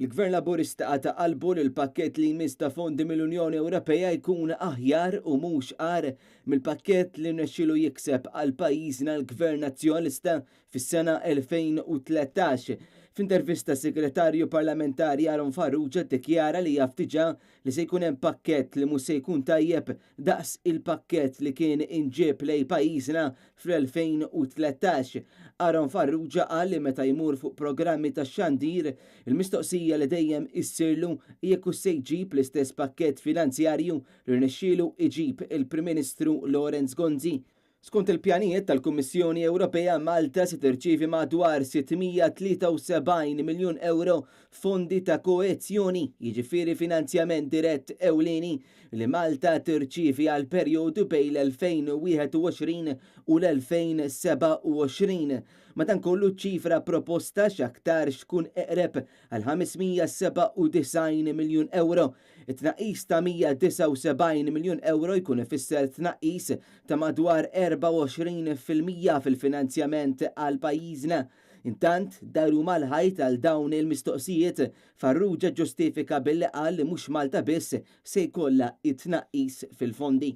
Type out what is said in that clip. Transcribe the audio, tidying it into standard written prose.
Il-Gvern Laburista qata' qalbu li l-pakkett li jmiss ta' fondi mill-Unjoni Ewropea jkun aħjar u mhux agħar mill-pakkett li rnexxielu jikseb għal pajjiżna l-Gvern Nazzjonalista fis-sena 2013. F'intervista s-Segretarju Parlamentari Aaron Farrugia ddikjara li jaf diġà li se jkun hemm pakkett li mhux se jkun tajjeb daqs il-pakkett li kien inġieb lejn pajjiżna fl-2013. Aaron Farrugia qal li meta jmur fuq programmi tax-xandir, il-mistoqsija li dejjem issirlu hi jekk hux se jġib l-istess pakkett finanzjarju li rnexxielu jġib il-Prim Ministru Lawrence Gonzi. Skont il-pjanijiet tal-Kummissjoni Ewropea, Malta se tirċievi madwar 673 miljun ewro fondi ta' koeżjoni, jiġifieri finanzjament dirett ewlieni li Malta tirċievi għall-perjodu bejn l-2021 u l-2027. Madankollu ċ-ċifra proposta x'aktarx tkun eqreb għal 597 miljun ewro. It-tnaqqis ta' 179 miljun ewro jkun ifisser tnaqqis ta' madwar 24% fil-finanzjament għal pajjiżna. Intant, daru mal-ħajt għal dawn il-mistoqsijiet, Farrugia ġġustifika billi qal li mhux Malta biss se jkollha t-tnaqqis fil-fondi.